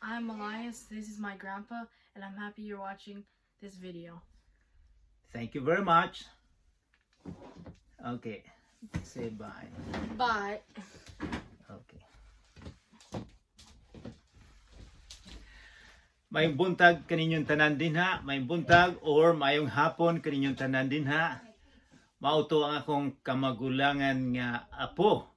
I'm Elias. This is my grandpa, and I'm happy you're watching this video. Thank you very much. Okay, say bye. Bye. Okay. Maayong buntag kaninyong tanan dinha, maayong buntag or maayong hapon kaninyong tanan dinha. Mao to ang akong kamagulangan nga apo.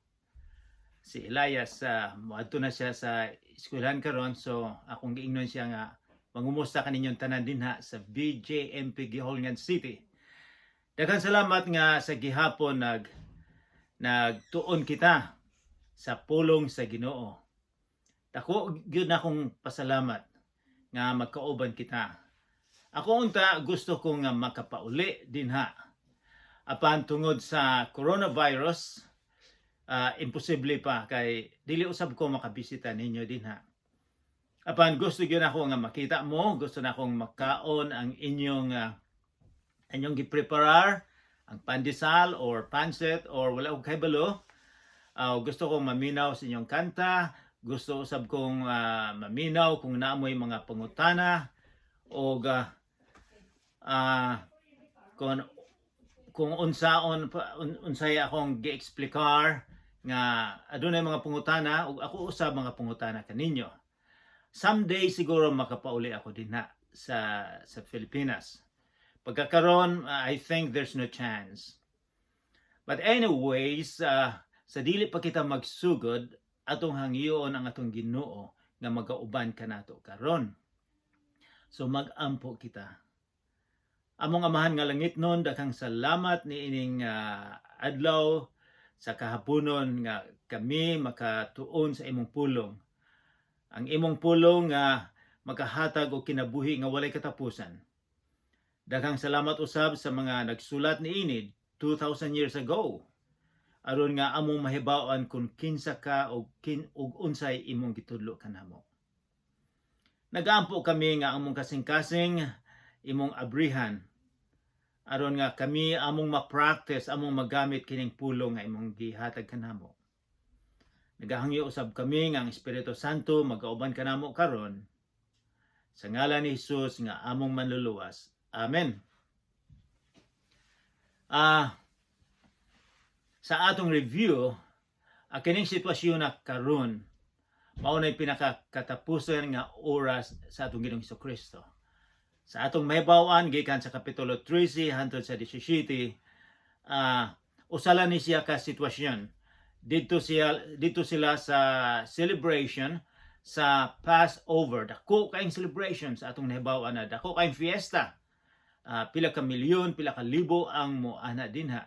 Si Elias, moadto na siya sa eskwelahan karon, so akong giingnon siya nga mangumusta kaninyong tanan dinha sa BJMP Guihulngan City. Daghang salamat nga sa gihapon nagtuon kita sa pulong sa Ginoo. Dako gyud na akong pasalamat nga magkauban kita. Ako unta gusto ko nga makapauli dinha. Apan tungod sa coronavirus, imposible pa kay dili usab ko makabisita ninyo dinha. Apan gusto gyud ako nga makita mo, gusto na akong makaon ang inyong gipreparar, ang pandesal or pancit or wala ko kahibalo. Gusto kong maminaw sa inyong kanta, gusto usab kong maminaw kung naamoy mga pangutana o kung unsaon unsay akong gieksplikar nga adunay mga pangutana ug ako usab mga pangutana kaninyo. Someday siguro makapauli ako dinha sa Pilipinas. Pagkakaron, I think there's no chance. But anyways, sa dili pa kita magsugod, atong hangyoon ang atong Ginoo nga magauban kanato karon. So mag-ampo kita. Among Amahan nga langitnon, daghang salamat niining adlaw sa kahaponon nga kami makatuon sa imong pulong. Ang imong pulong nga makahatag og kinabuhi nga walay katapusan. Daghang salamat usab sa mga nagsulat niini 2000 years ago aron nga among mahibaw-an kung kinsa ka ug unsay imong gitudlo kanamo. Nagaampo kami nga among kasing-kasing imong abrihan aron nga kami among ma-practice, among magamit kining pulong nga imong gihatag kanamo. Nagahangyo usab kami nga ang Espiritu Santo magauban kanamo karon. Sa ngalan ni Jesus nga among manluluwas. Amen. Sa atong review, ang kining sitwasyon na karon mao nay pinakakatapusan nga oras sa atong Ginoong Kristo. Sa atong mahibaw-an gikan sa kapitulo 13 hangtod sa 17, usala ni siya ka sitwasyon. Dito sila sa celebration sa Passover. Dako kaayong celebration sa atong nahibaw-an na dako kaayong fiesta. Pila ka milyon, pila ka libo ang moana dinha.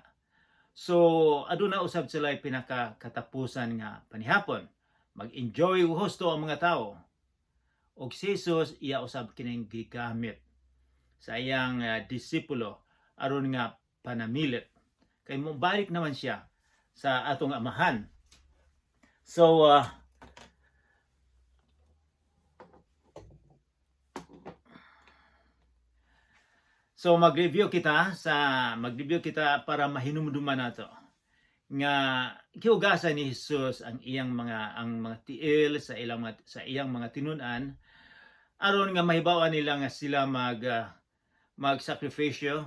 So aduna usab sila pinakakatapusan nga panihapon. Mag-enjoy husto ang mga tao. Og si Jesus iya usab kining gigamit sa iyang disipulo aron nga panamilit. Kay mobalik naman siya sa atong Amahan. So mag-review kita para mahinumduman nato nga gihugasan ni Jesus ang mga tiil sa iyang mga tinun-an aron nga mahibaw-an nila nga sila magsakripisyo,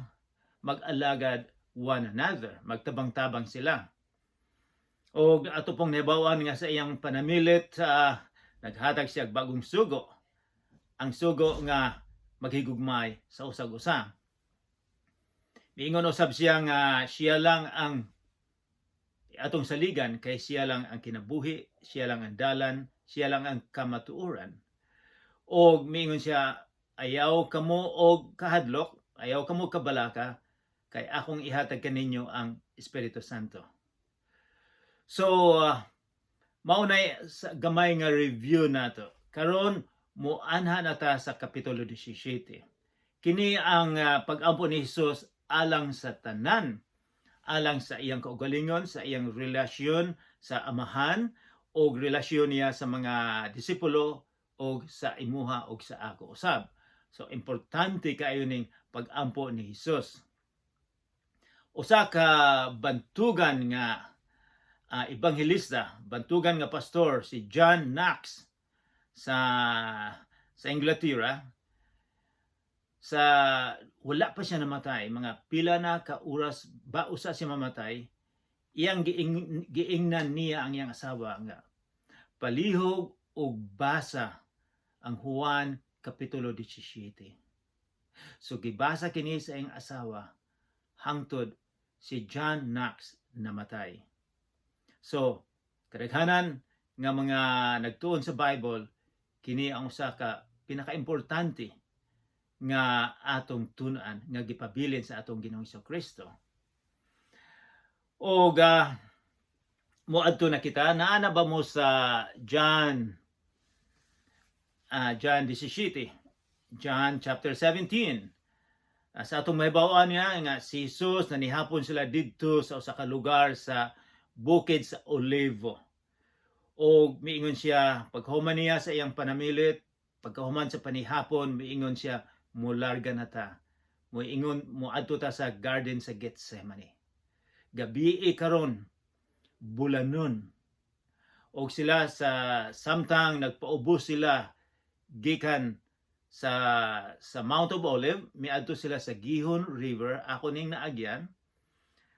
mag-alagad one another, magtabang-tabang sila. Og ato pong nahibaw-an nga sa iyang panamilit, naghatag siya og bagong sugo. Ang sugo nga maghigugmay sa usag-usa. Miingon usab siya nga siya lang ang atong saligan kay siya lang ang kinabuhi, siya lang ang dalan, siya lang ang kamatuoran. Og miingon siya, "Ayaw kamo og kahadlok, ayaw kamo kabalaka, kay akong ihatag kaninyo ang Espiritu Santo." So, mao nay sa gamay nga review nato. Karon muanha na ta sa kapitulo 17. Kini ang pag-ampo ni Jesus alang sa tanan, alang sa iyang kaugalingon, sa iyang relasyon sa Amahan og relasyon niya sa mga disipulo og sa imuha og sa ako usab. So importante kaayo ning pag-ampo ni Jesus. Usa ka bantugan nga ebanghelista, bantugan nga pastor, si John Knox. sa Inglaterra, sa wala pa siya namatay, mga pila na ka oras ba usa siya mamatay, iyang giingnan niya ang iyang asawa nga palihog og basa ang Juan Kapitulo 17. So gibasa kini sa iyang asawa hangtod si John Knox namatay. So kadaghanan nga mga nagtuon sa Bible, kini ang usa ka pinakaimportante nga atong tun-an nga gipabilin sa atong Ginoong Kristo. Og moadto na kita, naa na ba mo sa John 17, John chapter 17? Sa atong mahibaw-an niya nga si Jesus na nihapon sila didto sa usa ka lugar sa bukid sa Olivo. Og miingon siya paghuman niya sa iyang panamilit, pagkahuman sa panihapon, miingon siya, "Mularga na ta." Moingon, "Moadto ta sa garden sa Gethsemane. Gabii karon, bulanon." Og sila sa samtang nagpaubos sila gikan sa Mount of Olive, miadto sila sa Gihon River, ako ning naagyan.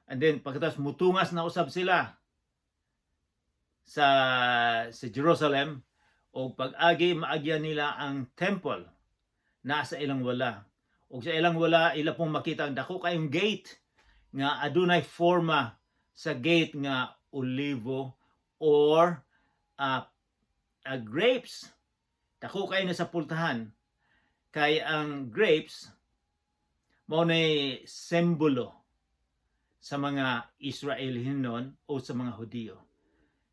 And then pagkatapos mutungas na usab sila sa Jerusalem og pag-agi maagyan nila ang temple na sa ilang wala. Og sa ilang wala, ila pong makita ang dako kayong gate nga adunay forma sa gate nga olivo or grapes. Dako kayo na sa pultahan kay ang grapes mao nay simbolo sa mga Israelihanon o sa mga Hudiyo.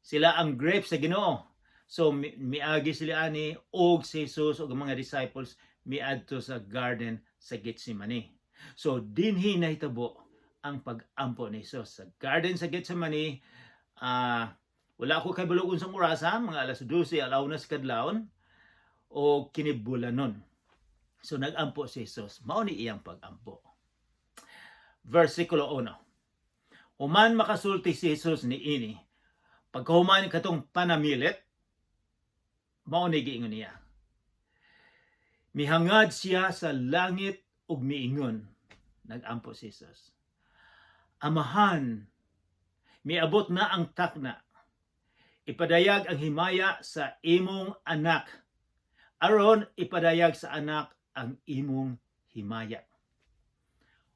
Sila ang grapes sa Ginoo. So miagi sila ani og si Jesus og ang mga disciples miadto sa garden sa Gethsemane. So dinhi nahitabo ang pag-ampo ni Jesus sa garden sa Gethsemane. Wala ko kabalo unsang orasa, mga alas 12, alauna sa kadlawon o kinibulanon. So nag-ampo si Jesus. Mao ni iyang pag-ampo. Versikulo 1. Human makasulti si Jesus niini, pagkahuman katong panamilit, mao ni giingon niya. Mihangad siya sa langit ug miingon. Nag-ampo si Jesus. "Amahan, miabot na ang takna. Ipadayag ang himaya sa imong anak. Aron ipadayag sa anak ang imong himaya."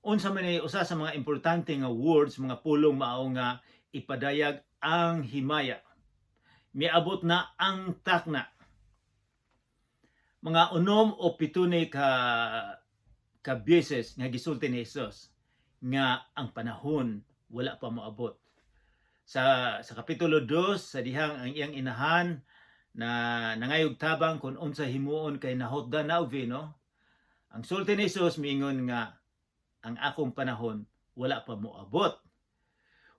Unsa man ni usa sa mga importante nga words, mga pulong, mao nga ipadayag ang himaya. Miabot na ang takna. Mga 6 o 7 ni ka beses nga gisulti ni Jesus nga ang panahon wala pa moabot. Sa kapitulo 2, sa dihang ang iyang inahan na nangayog tabang kung unsa himuon kay nahotdan na og vino, ang sulti ni Jesus, miingon nga ang akong panahon wala pa moabot.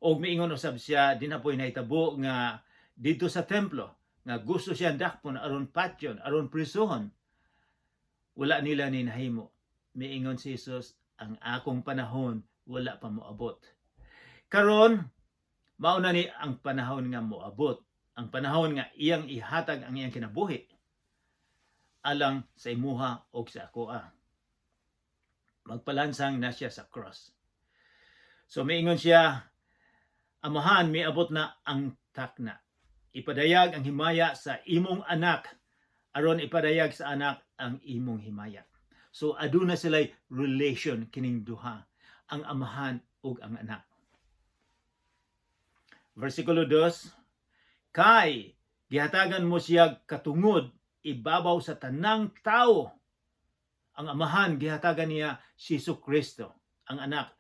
Og miingon usab siya dinha po'y nahitabo nga didto sa templo nga gusto siya dakpon aron patyon, aron prisuhon. Wala nila ni nahimo. Miingon si Jesus, "Ang akong panahon wala pa moabot." Karon mao na ni ang panahon nga moabot. Ang panahon nga iyang ihatag ang iyang kinabuhi alang sa imuha og sa akoa. Magpalansang na siya sa cross. So miingon siya, "Amahan, miabot na ang takna. Ipadayag ang himaya sa imong anak, aron ipadayag sa anak ang imong himaya." So aduna sila'y relation kining duha, ang amahan ug ang anak. Versikulo 2, kay gihatagan mo siya katungod ibabaw sa tanang tao. Ang amahan gihatagan niya si Jesu Kristo, ang anak.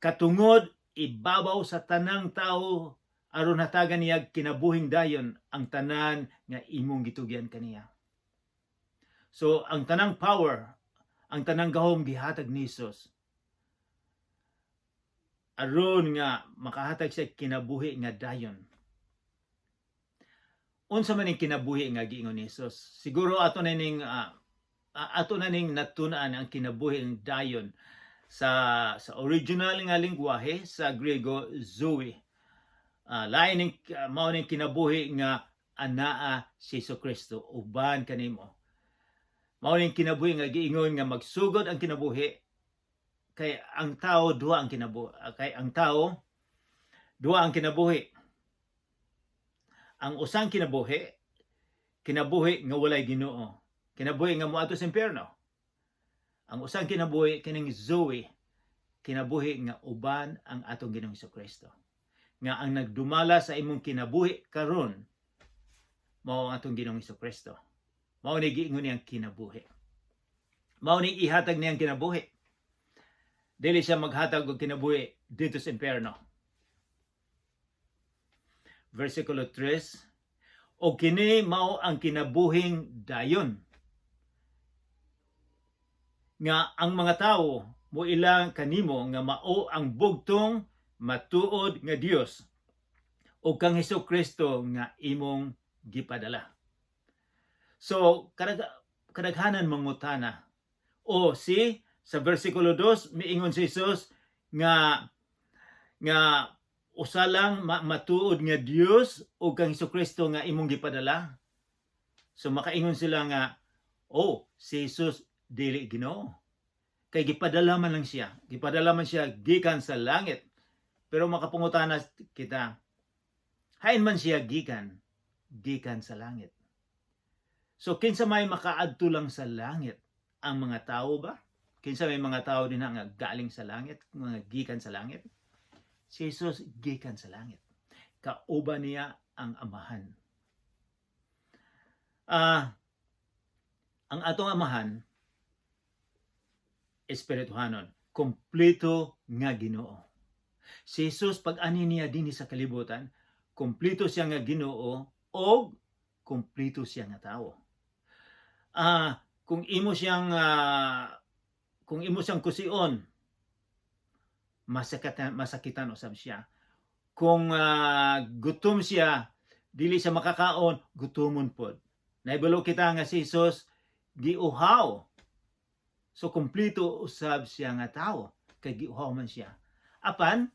Katungod ibabaw sa tanang tao aron hatagan niya kinabuhing dayon ang tanan nga imong gitugyan kaniya. So ang tanang power, ang tanang gahom gihatag ni Jesus aron nga makahatag siya kinabuhi nga dayon. Unsa man ning kinabuhi nga giingon ni Jesus? Siguro ato na ning natun-an ang kinabuhi ng dayon sa original nga lingwahe sa Grego, zoe. Lain ning mao ning kinabuhi nga Anaa si Kristo uban kanimo. Mao ning kinabuhi nga giingon nga magsugod ang kinabuhi, kay ang tao duha ang kinabuhi, kay ang tao duha ang kinabuhi. Ang usang kinabuhi, kinabuhi nga walay Ginoo, kinabuhi nga moadto sa impyerno. Ang usang kinabuhi, kining Zoe, kinabuhi nga uban ang atong Ginoong Kristo, nga ang nagdumala sa imong kinabuhi karon mao ang atong Ginoong Kristo. Mao ni giingon niyang kinabuhi, mao ni ihatag niyang kinabuhi. Dili siya maghatag og kinabuhi dito sa impyerno. Versikulo 3: "O kini mao ang kinabuhing dayon, nga ang mga tawo moila kanimo nga mao ang bugtong matuod nga Dios ug kang Hesus Kristo nga imong gipadala." So kadaghanan mangutana o si sa versikulo 2, miingon si Jesus nga nga usa lang matuod nga Dios ug kang Hesus Kristo nga imong gipadala. So makaingon sila nga, "Oh, si Jesus dili Ginoo. Kay gipadala man lang siya. Gipadala man siya gikan sa langit." Pero makapangutana kita, hain man siya gikan? Gikan sa langit. So kinsa may makaadto lang sa langit? Ang mga tao ba? Kinsa may mga tao din nga galing sa langit, mga gikan sa langit? Si Jesus gikan sa langit. Kauban niya ang Amahan. Ang atong Amahan espirituhanon, kompleto nga Ginoo. Si Jesus, pag ani niya dinhi sa kalibutan, kompleto siya nga Ginoo o kompleto siya nga tao. Kung imo siyang kusion, masakitan masakitan usab siya. Kung gutom siya, dili siya makakaon, gutomon pod. Naibalo kita nga si Jesus giuhaw. So kompleto usab siya nga tao kay giuhaw man siya. Apan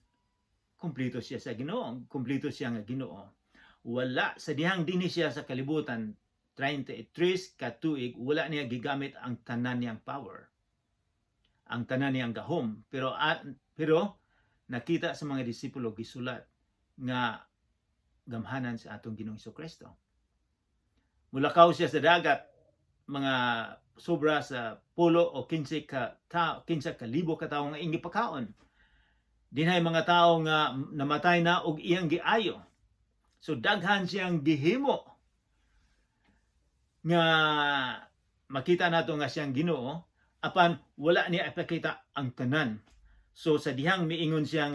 kompleto siya sa Ginoo, kompleto siya nga Ginoo. Wala sa dihang dinhi siya sa kalibutan 33 ka tuig, wala niya gigamit ang tanan niyang power, ang tanan niyang gahom. Pero nakita sa mga disipulo, gisulat nga gamhanan sa atong Ginoong Kristo. Mulakaw siya sa dagat, mga sobra sa 10 o 15 ka ta 15 ka libo ka tawo nga iyang gipakaon. Dinhay mga tao nga namatay na og iyang giayo. So daghan siyang gihimo nga makita nato nga siyang Ginoo, apan wala niya ipakita ang tanan. So sa dihang miingon siya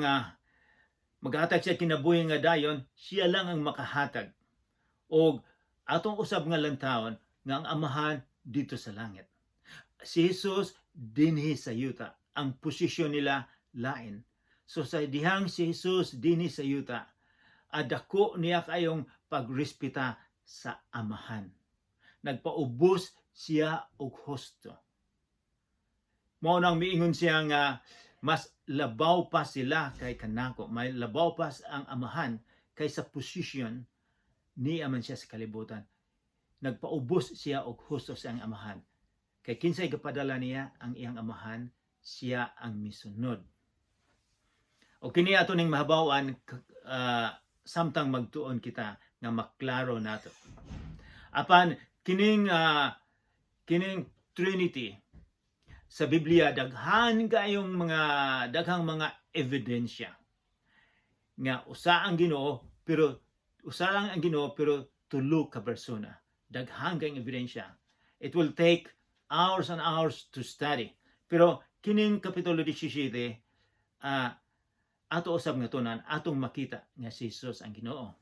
nga maghatag siya kinabuhi nga dayon, siya lang ang makahatag. Og atong usab nga lantawon nga ang Amahan dito sa langit. Si Jesus dinhi sa yuta. Ang posisyon nila lain. So sa dihang si Jesus dinhi sa yuta, adako niya kayong pagrespeta sa Amahan. Nagpaubos siya og husto. Mao nang miingon siya nga mas labaw pa sila kay kanako, may labaw pa ang Amahan kay sa posisyon niya man siya sa kalibutan. Nagpaubos siya og husto sa iyang Amahan. Kay kinsay gapadala niya, ang iyang Amahan, siya ang misunod. O kini ato ning mahabawan samtang magtuon kita nga maklaro nato. Apan kining Trinity sa Biblia, daghan kayong mga daghang mga ebidensya nga usa ang Ginoo, pero usa lang ang Ginoo pero tulo ka persona. Daghan kayong ebidensya. It will take hours and hours to study. Pero kining kapitulo 17, ato usab nga tunan, atong makita nga si Jesus ang Ginoo.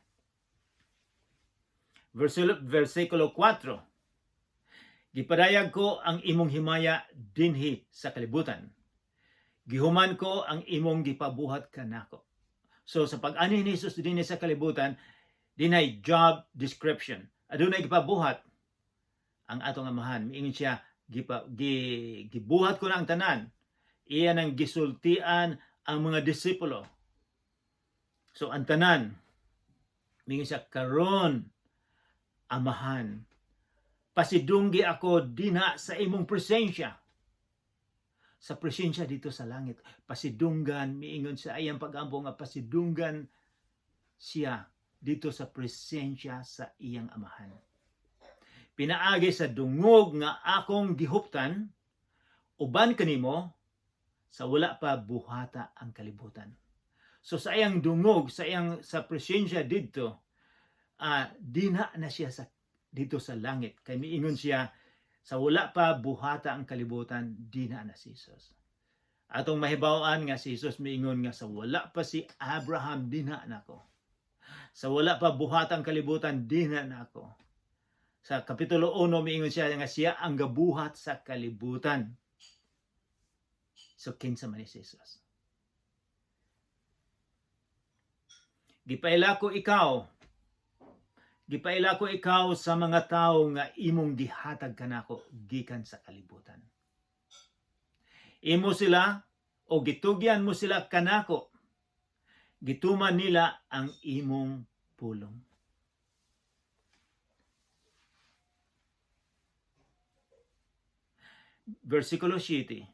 Versikulo 4: "Gipadayag ko ang imong himaya dinhi sa kalibutan. Gihuman ko ang imong gipabuhat kanako." So sa pag-ani ni Jesus dinhi sa kalibutan, dinay job description. Adunay gipabuhat ang atong Amahan. Miingon siya, "Gibuhat ko na ang tanan." Iya nang gisultian ang mga disipulo. So ang tanan, mingon siya, "Karon, Amahan, pasidunggi ako dinha sa imong presensya." Sa presensya dito sa langit. Pasidunggan, miingon sa iyang pag-ampo nga pasidunggan siya dito sa presensya sa iyang Amahan. "Pinaagi sa dungog nga akong gihuptan uban kanimo sa wala pa buhata ang kalibutan." So sa iyang dungog, sa iyang sa presensya didto, dinha na siya sa dito sa langit. Kay miingon siya, sa wala pa buhata ang kalibutan, dinha na si Jesus. Atong mahibaw-an nga si Jesus miingon nga sa wala pa si Abraham, dinha na ako. Sa wala pa buhata ang kalibutan, dinha na ako. Sa Kapitulo 1, miingon siya nga siya ang gabuhat sa kalibutan. So kinsa man ni si Jesus? "Gipaila ko ikaw sa mga tawo nga imong gihatag kanako gikan sa kalibutan. Imo sila o gitugyan mo sila kanako. Gituman nila ang imong pulong." Versikulo 7.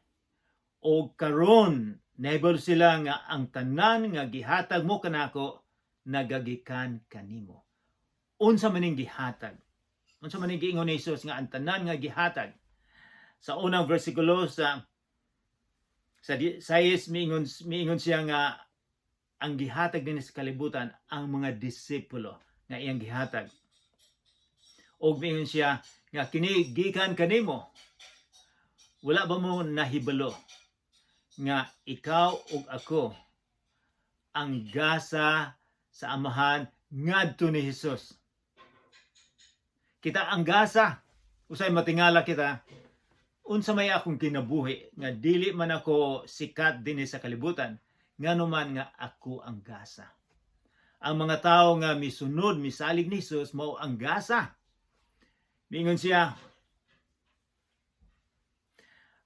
"O karon nahibalo sila nga ang tanan nga gihatag mo kanako nagagikan kanimo." Unsa man ning gihatag? Unsa man ning giingon ni Jesus nga ang tanan nga gihatag? Sa unang versikulo sa 6, miingon siya nga ang gihatag din sa kalibutan ang mga disipulo nga iyang gihatag. Og miingon siya nga kini gikan kanimo. Wala ba mo nahibalo nga ikaw ug ako ang gasa sa Amahan ngadto ni Hesus? Kita ang gasa. Usay matingala kita. Unsa may akong kinabuhi nga dili man ako sikat dinhi sa kalibutan, ngano man nga ako ang gasa? Ang mga tao nga misunod, misalig ni Jesus, mao ang gasa. Mingon siya,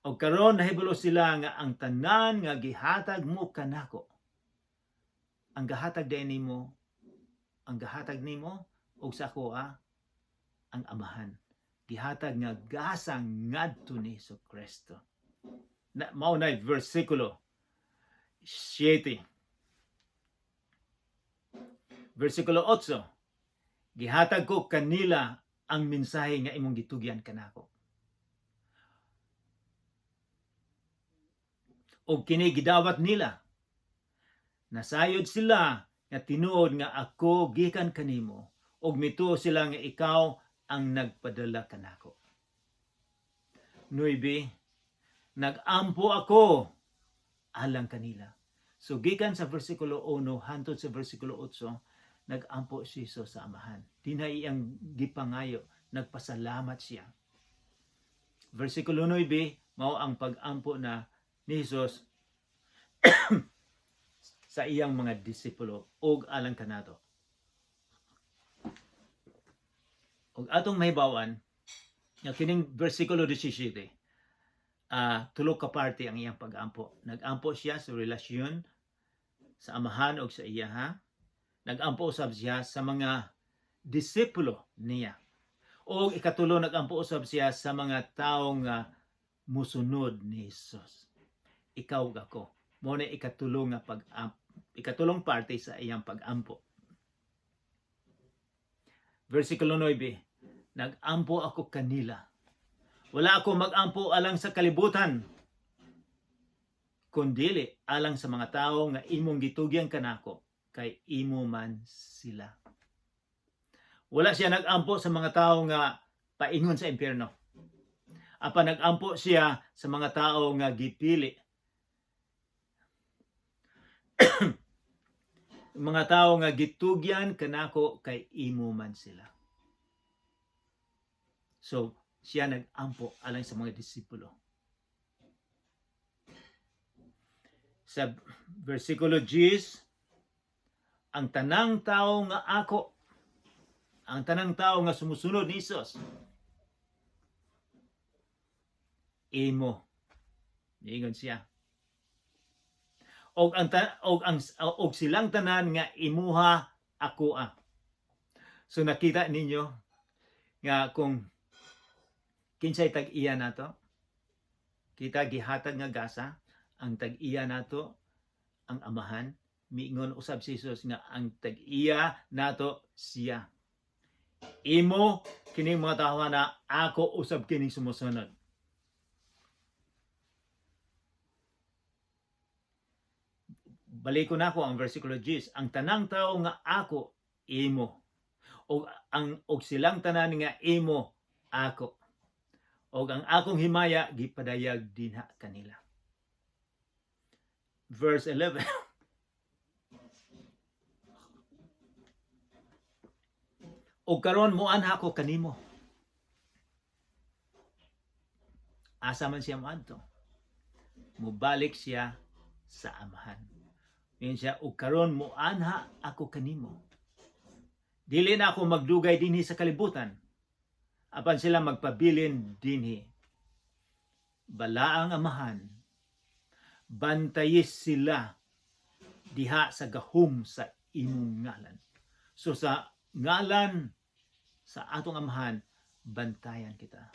"Og karon nahibalo sila nga ang tanan nga gihatag mo kanako." Ang gahatag diay nimo, ang gahatag nimo og sa ako ang Amahan. Gihatag nga gasa ngadto ni Kristo. Na mao na versikulo 7. Versikulo 8. "Gihatag ko kanila ang mensahe nga imong gitugyan kanako. Og kini gidawat nila. Nasayod sila nga tinuod nga ako gikan kanimo ug mituo sila nga ikaw ang nagpadala kanako." 9. "Nagampo ako alang kanila." So gikan sa versikulo 1 hantod sa versikulo 8, nagampo si Jesus sa Amahan. Dinha iyang gipangayo, nagpasalamat siya. Versikulo 9, mao ang pag-ampo na ni Jesus sa iyang mga disipulo ug alang kanato. Ug atong mahibaw-an nga kining versikulo 17, tulo ka parte ang iyang pag-ampo. Nag-ampo siya sa relasyon sa Amahan ug sa iyaha. Nag-ampo usab siya sa mga disipulo niya. O ikatulo, nag-ampo usab siya sa mga tawo nga musunod ni Jesus. Ikaw ug ako. Mao na ikatulo nga pag ikatulong parte sa iyang pag-ampo. Versikulo 9, "Nagampo ako kanila. Wala ako magampo alang sa kalibutan, kundili alang sa mga tao nga imong gitugyan kanako, kay imo man sila." Wala siya nagampo sa mga tao nga paingon sa impyerno. Apan nagampo siya sa mga tao nga gipili. Mga tao nga gitugyan kanako kay imo man sila. So, siya nagampo alang sa mga disipulo. Sa versikulo 10, ang tanang tao nga ako, ang tanang tao nga sumusunod ni Jesus, imo. Niingon siya. Og ang ta- og ang og silang tanan nga imuha ako ah. So nakita ninyo nga kung kinsay tag-iya nato, kita gihatag nga gasa ang tag-iya nato, ang Amahan. Miingon usab si Jesus nga ang tag-iya nato siya. Imo kining mga tawo na ako usab kining sumusunod. Baliko nako ang versikulo 10, ang tanang tao nga ako imo, og ang og silang tanan nga imo ako, og ang akong himaya gipadayag dinha kanila. Verse 11. Og karon moanha ko kanimo. Asa man siya moadto? Mobalik siya sa Amahan. Miingon siya, "Og karon moanha ako kanimo. Dili na ako magdugay dinhi sa kalibutan, apan sila magpabilin dinhi. Balaang Amahan, bantayis sila diha sa gahom sa imong ngalan." So sa ngalan sa atong Amahan, bantayan kita.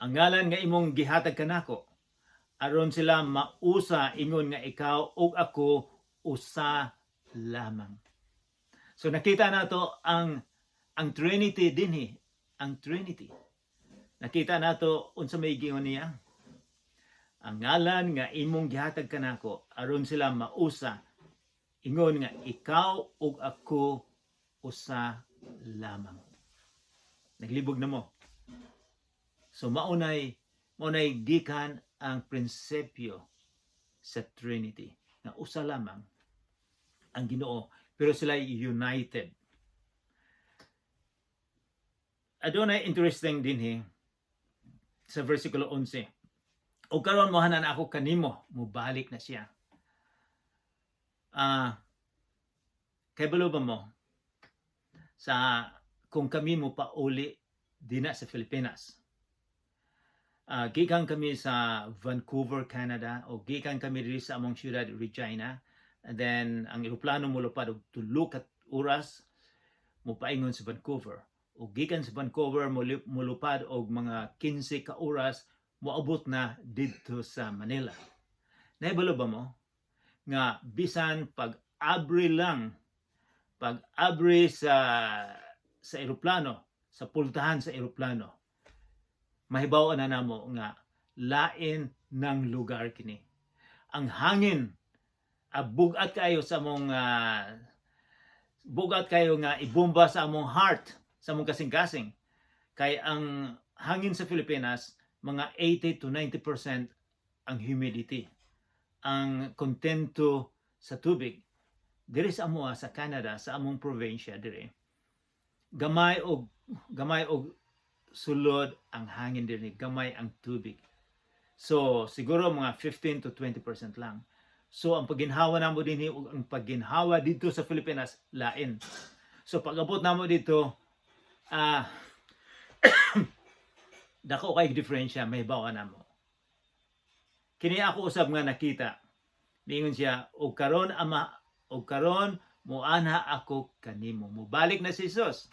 Ang ngalan nga imong gihatag kanako, aron sila mausa ingon nga ikaw ug ako usa lamang. So nakita nato ang Trinity dinhi, ang Trinity. Nakita nato unsa may giingon niya. Ang ngalan nga imong gihatag kanako, aron sila mausa ingon nga ikaw ug ako usa lamang. Naglibog na mo. So maunay gikan ang prinsipyo sa Trinity nga usa lamang ang Ginoo, pero sila united. Adunay interesting dinhi sa versikulo 11. "O karon moanha na ako kanimo," mubalik na siya. Ah, kabalo ba mo sa kung kami mo pauli dina sa Pilipinas? Gikan kami sa Vancouver, Canada, o gikan kami diri sa among syudad Regina. And then ang eroplano molupad og 3 ka oras mopaingon sa Vancouver. O gikan sa Vancouver molupad og mga 15 ka oras, moabot na didto sa Manila. Nahibalo ba mo nga bisan pag abri lang, pag abri sa eroplano, sa pultahan sa eroplano, mahibaw na namo nga lain ng lugar kini? Ang hangin, bugat kayo sa among bugat kayo nga ibomba sa among heart, sa among kasing-kasing. Kay ang hangin sa Pilipinas, mga 80 to 90% ang humidity, ang kontento sa tubig. Diri sa amoa sa Canada, sa among probinsya diri, gamay og sulod ang hangin diri, gamay ang tubig. So siguro mga 15 to 20% lang. So ang pagginhawa namo dinhi ug ang pagginhawa dito sa Pilipinas, lain. So pag-abot namo dito, dako kay diferensya, mahibaw namo. Kini ako usab nga nakita. Niingon siya, "Og karon, Ama, og karon muanha ako kanimo." Mubalik na si Jesus.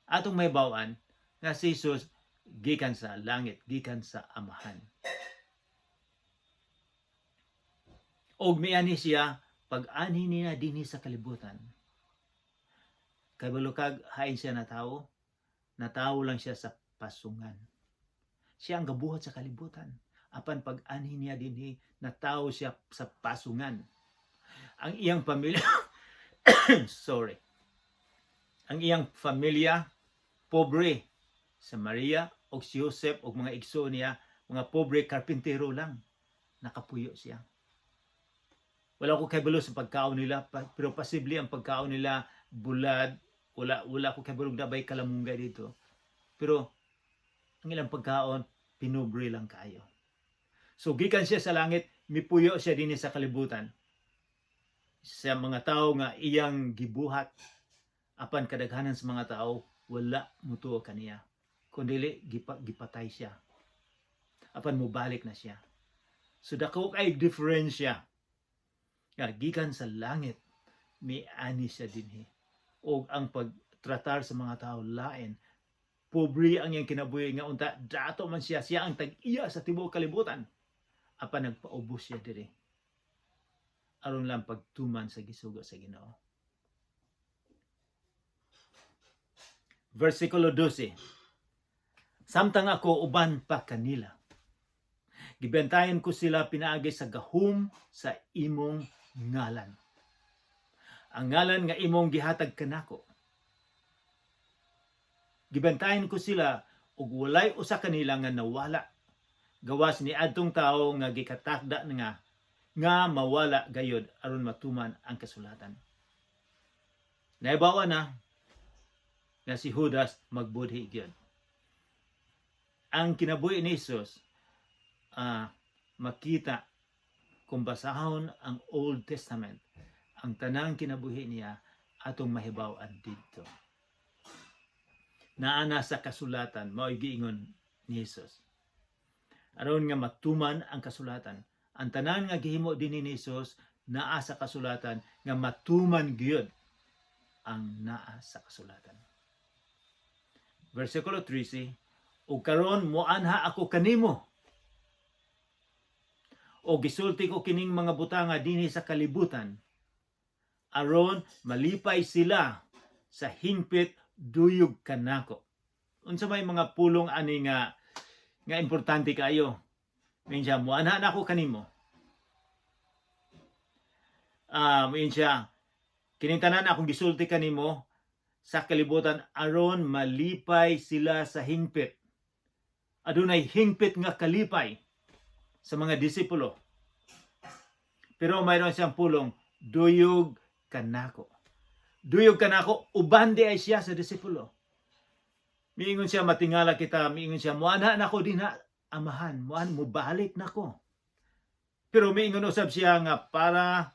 Atong mahibaw-an nga si Jesus gikan sa langit, gikan sa Amahan. Og mianhi siya pag-anhi niya dinhi sa kalibutan. Kabalo kag hain siya natawo, natawo lang siya sa pasungan. Siya ang gabuhat sa kalibutan. Apan pag-anhi niya dinhi, natawo siya sa pasungan. Ang iyang pamilya, sorry. Ang iyang pamilya pobre. Sa Maria og si Joseph og mga igsoon niya, mga pobre karpintero lang. Nakapuyo siya. Wala ko kabalo sa pagkaon nila, pero posible ang pagkaon nila bulad. Wala ko kabalo na bay kalamunggay dito. Pero ang ilang pagkaon, pinobre lang kayo. So gikan siya sa langit, mipuyo siya dinhi sa kalibutan. Sa mga tao nga iyang gibuhat, apan kadaghanan sa mga tao wala mutuo kaniya. Kundili gipatay siya. Apan mubalik na siya. So dako kay diferensya nga gikan sa langit, miani siya dinhi. Og ang pagtratar sa mga tao lain, pobre ang iyang kinabuhi nga unta dato man siya, siya ang tag-iya sa tibuok kalibutan. Apan nagpaubos siya diri aron lang pagtuman sa gisugo sa Ginoo. Versikulo 12. Samtang ako uban pa kanila, gibantayan ko sila pinaagi sa gahom sa imong ngalan. Ang ngalan nga imong gihatag kanako. Gibantayan ko sila ug walay usa kanila nga nawala gawas ni adtong tawo nga gikatakda nga nga mawala gayod aron matuman ang kasulatan. Naibawa na nga si Judas magbudhi gyud. Ang kinabuhi ni Jesus makita kung basahon ang Old Testament, ang tanang kinabuhi niya atong mahibaw-an didto. Naa na sa kasulatan, mao'y giingon ni Jesus. Aron nga matuman ang kasulatan. Ang tanan nga gihimo dinhi ni Jesus naa sa kasulatan nga matuman gyud ang naa sa kasulatan. Versikulo 13, "Ug karon moanha ako kanimo. O gisulti ko kining mga butanga dinhi sa kalibutan aron malipay sila sa hingpit duyog kanako." Unsa may mga pulong ani nga nga importante kaayo? Moingon siya, "Muanha na ako kanimo." Moingon siya, "Kining tanan akong gisulti kanimo sa kalibutan aron malipay sila sa hingpit." Adunay hingpit nga kalipay sa mga disipulo. Pero mayroon siyang pulong, "Duyog kanako." Duyog kanako, uban di ay siya sa disipulo. Miingon siya, matingala kita, miingon siya, "Muanha nako dinha, Amahan, muan mubalik nako." Pero miingon usab siya nga para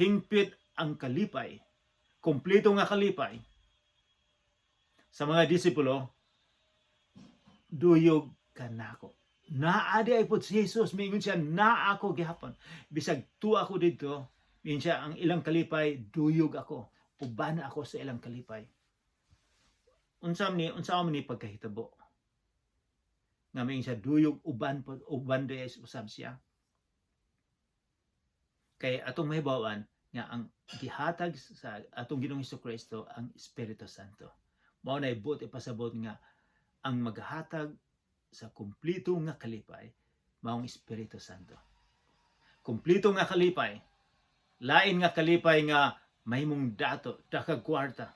hingpit ang kalipay, kompleto nga kalipay sa mga disipulo, duyog kanako. Naa di ay pod si Jesus, miingon siya, "Naa ako gihapon. Bisag tuwa ako didto," miingon siya, ang ilang kalipay, duyog ako. Uban ako sa ilang kalipay. Unsa man ni pagkahitabo? Nga miingon siya, duyog uban pod, uban di ay usab siya. Kay atong mahibaw-an nga ang gihatag sa atong Ginoong Kristo ang Espiritu Santo. Mao na buot ipasabot nga ang maghatag sa kumpleto nga kalipay maong Espiritu Santo. Kumpleto nga kalipay, lain nga kalipay nga mahimong dato, dakag kwarta.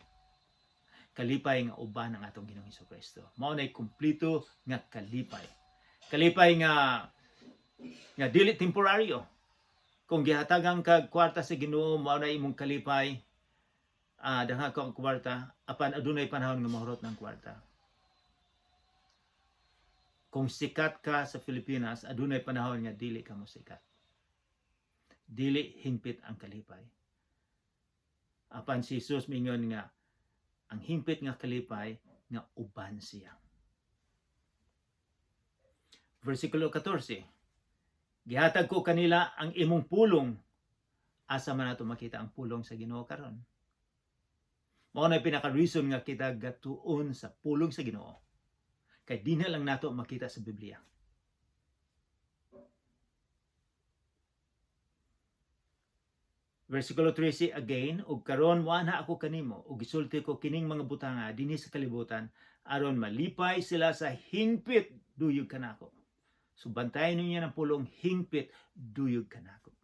Kalipay nga uban ang atong Ginoong Kristo. Mao na kumpleto nga kalipay. Kalipay nga nga dili temporaryo. Kung gihatagan kag kwarta sa Ginoo, mao na imong kalipay, daghan ka og kwarta, apan adunay panahon nga mahurot ng kwarta. Kung sikat ka sa Pilipinas, adunay panahon nga dili ka mo sikat. Dili hingpit ang kalipay. Apan si Jesus mingon nga ang hingpit nga kalipay nga uban siya. Versikulo 14. "Gihatag ko kanila ang imong pulong." Asa man nato makita ang pulong sa Ginoo karon? Mao na pinaka-reason nga kita gatuon sa pulong sa Ginoo. Kay di na lang nato makita sa Biblia. Versikulo 13 again, "Ug karon moanha ako kanimo ug gisulti ko kining mga butanga dinhi sa kalibutan aron malipay sila sa hingpit duyog kanako." So bantayan ninyo ng pulong "hingpit duyog kanako."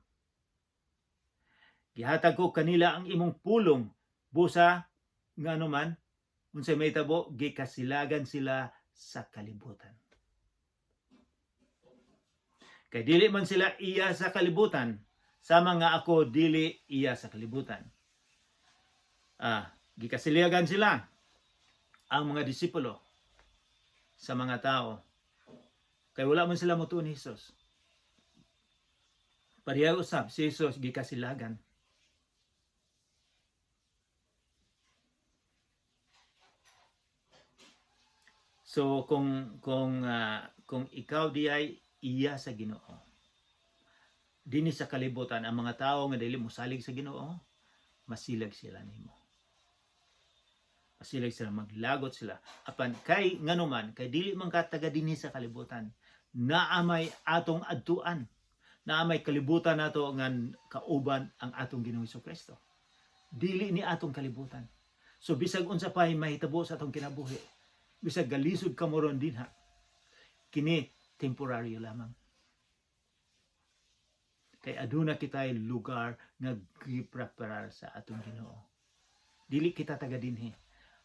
"Gihatag ko kanila ang imong pulong, busa ngano man unsay mahitabo, gikasilagan sila sa kalibutan. Kay dili man sila iya sa kalibutan, sama nga ako dili iya sa kalibutan." Gikasiligan sila ang mga disipulo sa mga tao. Kay wala man sila motuo ni Jesus. Pareha usab si Jesus gikasilagan. So kung ikaw di ay iya sa Ginoo, Dinhi sa kalibutan, ang mga tao nga dili mosalig sa Ginoo, masilag sila nimo. Masilag sila, maglagot sila. Apan kay nganuman, kay dili man ka taga dinhi sa kalibutan, naa may atong adtuan. Naa may kalibutan nato nga kauban ang atong Ginoong Kristo. Dili ni atong kalibutan. So bisag unsa pay mahitabo sa atong kinabuhi, bisag galisod ka mo ron dinha, kini temporaryo lamang. Kay aduna kitay lugar nga gipreparar sa atong Ginoo. Dili kita taga dinhi.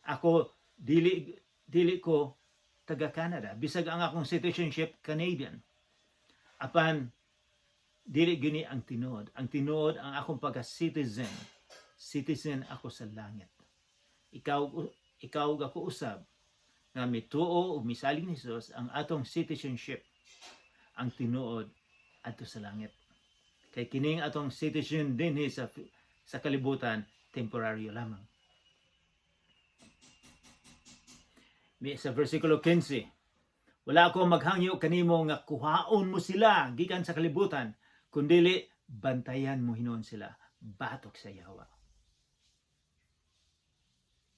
Ako, dili ko taga Canada. Bisag ang akong citizenship Canadian. Apan dili gini ang tinuod. Ang tinuod, ang akong pagka-citizen. Citizen ako sa langit. Ikaw ug ako usab nga mituo ug misalig ni Jesus, ang atong citizenship, ang tinuod, adto sa langit. Kay kining atong citizen dinhi sa kalibutan, temporaryo lamang. Sa versikulo 15, "Wala ako maghangyo kanimo nga kuhaon mo sila gikan sa kalibutan, kundili bantayan mo hinuon sila batok sa yawa."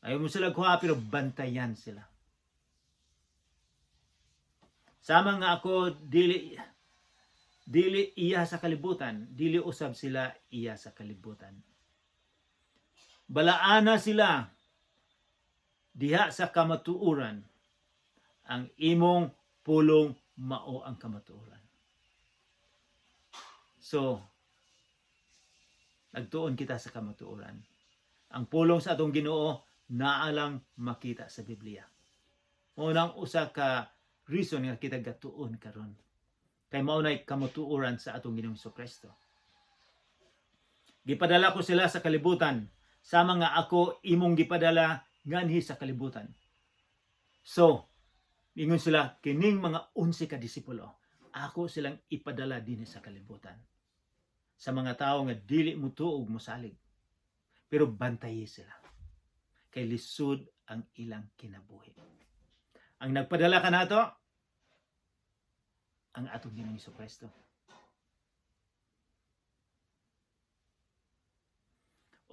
Ayaw mo sila kuha, pero bantayan sila. Sama nga ako dili iya sa kalibutan, dili usab sila iya sa kalibutan. Balaana sila diha sa kamatuoran. Ang imong pulong mao ang kamatuoran. So, nagtuon kita sa kamatuoran. Ang pulong sa atong Ginoo naa lang makita sa Biblia. Mao nang usa ka reason nga kita gatuon karon. Kay mao nay kamatuoran sa atong Ginoong Kristo. Gipadala ko sila sa kalibutan sama nga ako imong gipadala nganhi sa kalibutan. So, ingon sila, kining mga 11 ka disipulo, ako silang ipadala dinhi sa kalibutan, sa mga tao nga dili mutuo ug mosalig. Pero bantayi sila. Kay lisod ang ilang kinabuhi. Ang nagpadala kanato, ang atong Ginoong Kristo.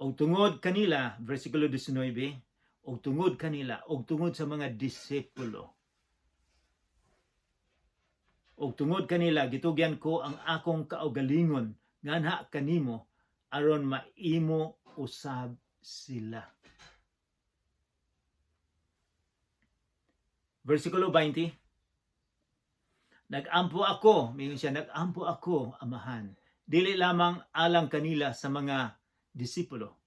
Og tungod kanila, versikulo 19, og tungod kanila, og tungod sa mga disipulo, og tungod kanila, gitugyan ko ang akong kaugalingon nganha kanimo aron maimo usab sila. Versikulo 20. "Nagampo ako," mingon siya, "nagampo ako, Amahan, dili lamang alang kanila," sa mga disipulo,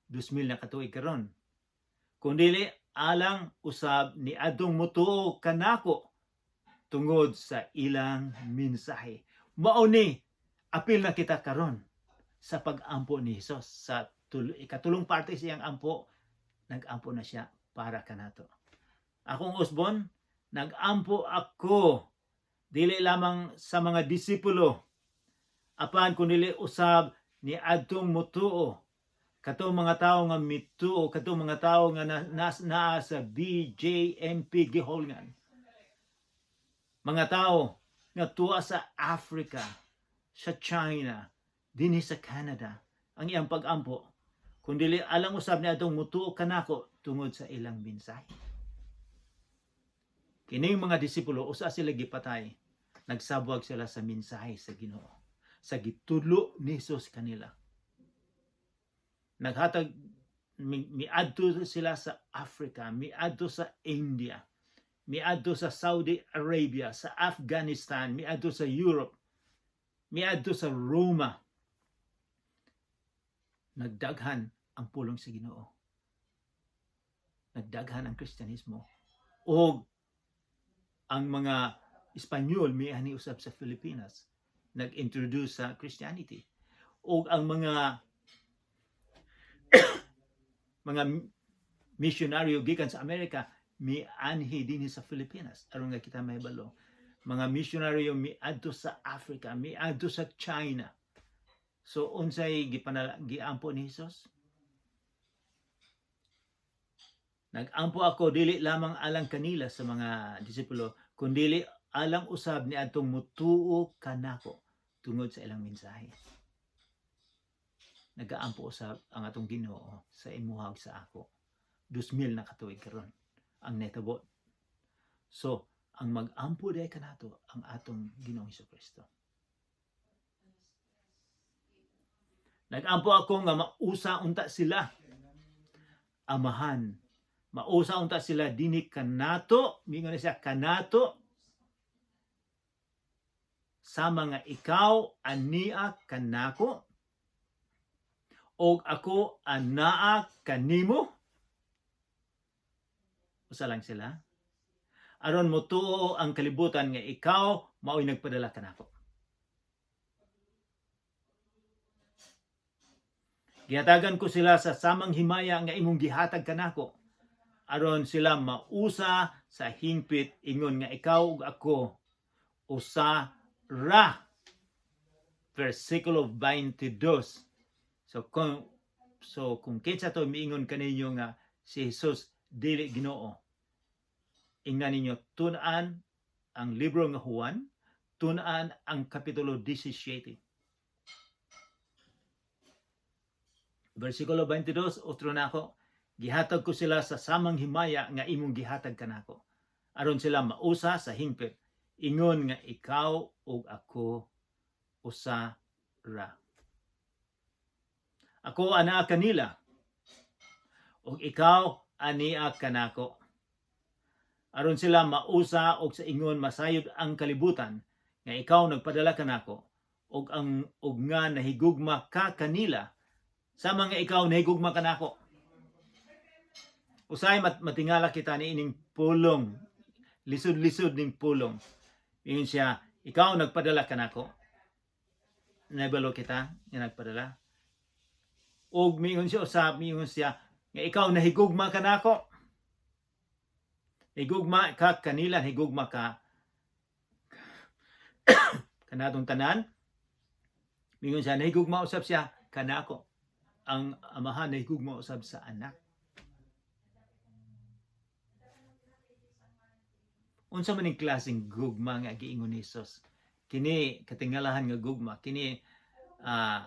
2000 na katuig karon, "kundili alang usab ni adtong mutuo kanako tungod sa ilang mensahe." Mao ni apil na kita karon sa pag-ampo ni Hesus sa ikatulong parte sa iyang ampo, nag-ampo na siya para kanato. Akong usbon, nagampo ako dili lamang sa mga disipulo, apan kundi usab ni adtong mutuo, katong mga tawo nga mituo, katong mga tawo nga naa sa BJMP giholngan, mga tao nga tuwa sa Africa, sa China, dinhi sa Canada. Ang iyang pag-ampo, kundili alang usab ni adtong mutuo kanako tungod sa ilang mensahe. Kining mga disipulo, usa sila gipatay. Nagsabwag sila sa mensahe sa Ginoo, sa gitudlo ni Jesus kanila. Naghatag, miadto sila sa Africa, miadto sa India, miadto sa Saudi Arabia, sa Afghanistan, miadto sa Europe, miadto sa Roma. Nagdaghan ang pulong sa Ginoo. Nagdaghan ang Kristyanismo. O ang mga Espanyol mianhi usab sa Pilipinas, nag-introduce sa Christianity. O ang mga misyonaryo gikan sa Amerika mianhi dinhi sa Pilipinas, aron nga kita mahibalo. Mga misyonaryo miadto sa Africa, miadto sa China. So unsay giampo ni Hesus? "Nagampo ako dili lamang alang kanila," sa mga disipulo, "kundili alang usab ni adtong mutuo kanako." Tungod sa ilang mensahe. Nagaampo usab ang atong Ginoo sa imuha ug sa ako. 2000 na katuig karon ang nahitabo. So, ang mag-ampo diay kanato ang atong Ginoong Kristo. Nag-ampo ako nga mausa unta sila. Amahan. Mausa unta sila dinhi kanato, mingon na siya kanato, sama nga ikaw ania kanako og ako anaa kanimo. Usa lang sila. Aron motuo ang kalibutan nga ikaw mao'y nagpadala kanako. Gihatagan ko sila sa samang himaya nga imong gihatag kanako, aron sila mausa sa hingpit ingon nga ikaw ug ako usa ra. Versikulo 22. So kung kinsa to miingon kaninyo nga si Jesus dili Ginoo, ingnan ninyo tun-an ang libro nga Juan, tun-an ang kapitulo 17. Versikulo 22, otro na ako, gihatag ko sila sa samang himaya nga imong gihatag kanako, aron sila mausa sa hingpit ingon nga ikaw ug ako usa ra. Ako anaa kanila ug ikaw ania kanako, aron sila mausa og sa ingon masayod ang kalibutan nga ikaw nagpadala kanako ug nga nahigugma ka kanila sama nga ikaw nahigugma kanako. Usay matingala kita niining pulong. Lisod-lisod ning pulong. Ingon siya, ikaw nagpadala kanako. Nahibalo kita nga nagpadala. Og miingon siya usab, miingon siya nga ikaw nahigugma kanako. Higugma ka kanila, higugma ka kanatong tanan. Miingon siya, nahigugma usab siya kanako. Ang amahan nahigugma usab sa anak. Unsa man ning klaseng gugma nga giingon ni Jesus? Kini katingalahan nga gugma, kini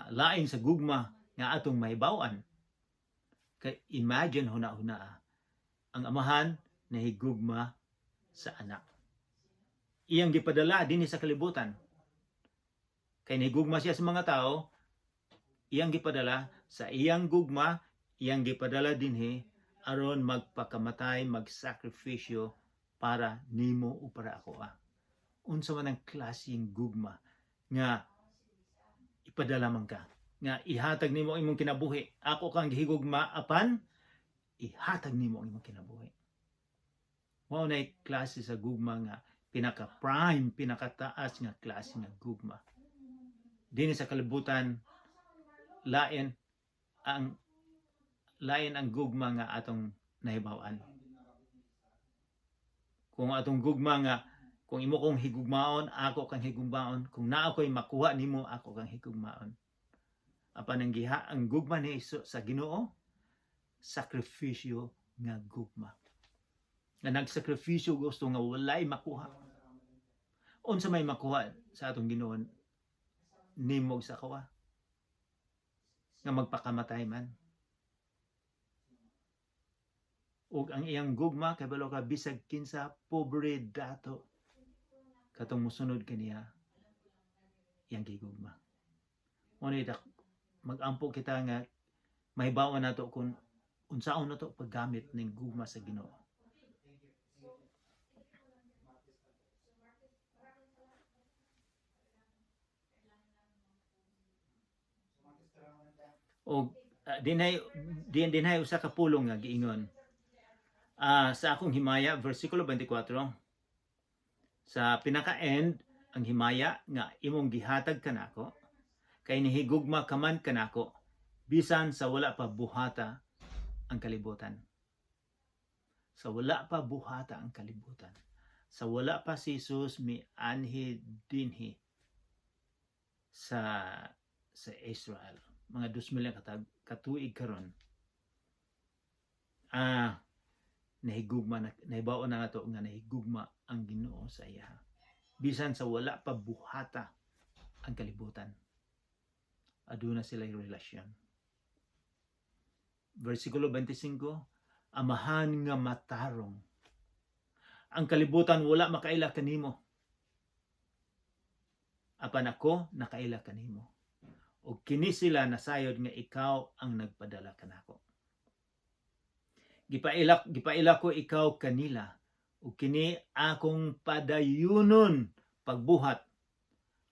lain sa gugma nga atong mahibaw-an. Kay imagine, huna-huna, ang amahan nahigugma sa anak. Iyang gipadala dinhi sa kalibutan. Kay nahigugma siya sa mga tao, iyang gipadala sa iyang gugma, iyang gipadala dinhi aron magpakamatay, magsakripisyo para nimo o para ako. Unsa man ang klaseng gugma nga ipadala man ka, nga ihatag nimo ang imong kinabuhi? Ako kang gihigugma apan ihatag nimo ang imong kinabuhi. Mao na klase sa gugma nga pinaka prime, pinakataas nga klase nga gugma dinhi sa kalibutan. Lain ang gugma nga atong nahibaw-an. Kung atong gugma nga kung imo kong higugmaon, ako kang higugmaon. Kung naa ko'y makuha nimo, ako kang higugmaon. Apan ang gugma ni Hesus sa Ginoo, sakripisyo nga gugma. Nga nagsakripisyo gusto nga walay makuha. Unsa may makuha sa atong Ginoo nimo sa kawa nga magpakamatay man? Ug ang iyang gugma, kabalo ka, bisag kinsa, pobre, dato, katong musunod kaniya, iyang gigugma. Mo ni magampo kita nga mahibawan nato kung unsaon nato paggamit ning gugma sa Ginoo. Og dinhay usa ka pulong nga giingon sa akong himaya, versikulo 24 sa pinaka-end, ang himaya nga imong gihatag kanako kay nihigugma ka man kanako bisan sa wala pa buhata ang kalibutan. Sa wala pa buhata ang kalibutan, sa wala pa si Jesus mianhi dinhi sa Israel, mga 2000 na katuig karon, nahigugma na, nahibaw na nato nga nahigugma ang Ginoo sa iya bisan sa wala pa buhata. Ang kalibutan. Aduna sila relasyon. Versikulo 25, "Amahan nga matarong, ang kalibutan wala makaila kanimo. Apan ako nakaila kanimo. Ug kini sila nasayod nga ikaw ang nagpadala kanako. Gipaila ko ikaw kanila ug kini akong padayunon pagbuhat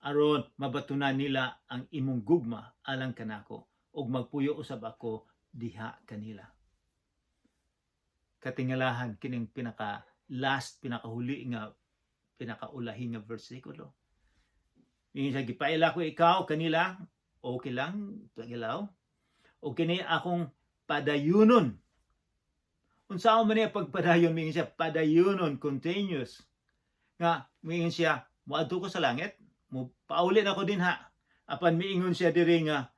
aron mabatunan nila ang imong gugma alang kanako ug magpuyo usab ako diha kanila." Katingalahan kining pinaka last, pinakahuli nga, pinakaulahi nga bersikulo. Ingon siya, "Gipaila ko ikaw kanila," okay lang, pagilaw. "Ug kini akong padayunon." Unsaon man niya pagpadayon? Mingon siya, padayunon, continuous. Nga, mingon siya, "Moadto ko sa langit, mo pauli na ko dinha." Apan miingon siya diri nga,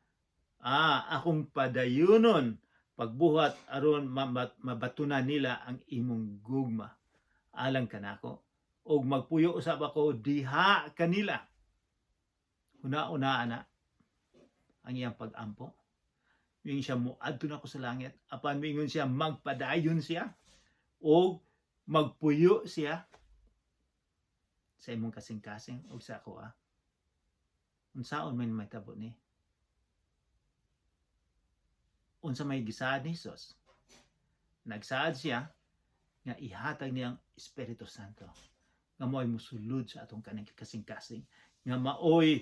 "Akong padayunon pagbuhat aron mabatunan nila ang imong gugma alang kanako ug magpuyo usab ako diha kanila." Huna-huna ana ang iyang pag-ampo. Mingon siya, "Muadto na ko sa langit." Apan mingon siya, magpadayon siya o magpuyo siya sa imong kasing-kasing o sa ako ah. Unsaon man mahitabo ni? Unsa may gisaad ni Jesus? Nagsaad siya nga ihatag niya ang Espiritu Santo nga mao'y musulod sa atong kaning kasing-kasing, nga maoy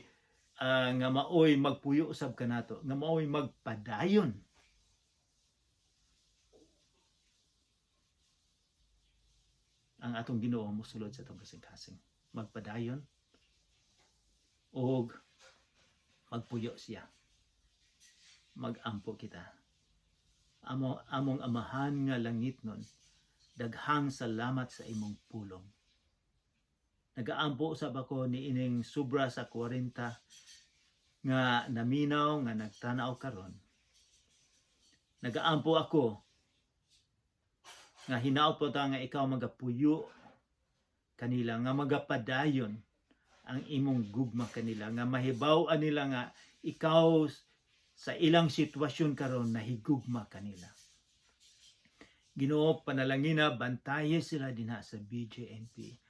magpuyo usab kanato, nga maoy magpadayon. Ang atong Ginoo mosulod sa atong kasing-kasing, magpadayon og magpuyo siya. Magampo kita. Among Amahan nga langitnon, daghang salamat sa imong pulong. Nagaampo usab ako ni ining sobra sa 40 nga naminaw nga nagtanaw karon. Nagaampo ako nga hinaot po ta nga ikaw magapuyo kanila, nga magapadayon ang imong gugma kanila, nga mahibaw-an nila nga ikaw sa ilang sitwasyon karon nahigugma kanila. Ginoo, panalangina, bantaye sila dinha sa BJMP.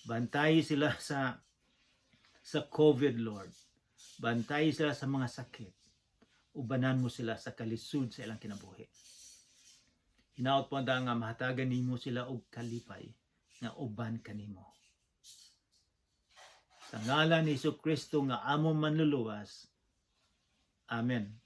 Bantaye sila sa COVID, Lord. Bantaye sila sa mga sakit. Ubanan mo sila sa kalisod sa ilang kinabuhi. Hinaot po nga mahatagan nimo sila og kalipay nga uban kanimo. Sa ngalan ni Hesus Kristo nga among manluluwas. Amen.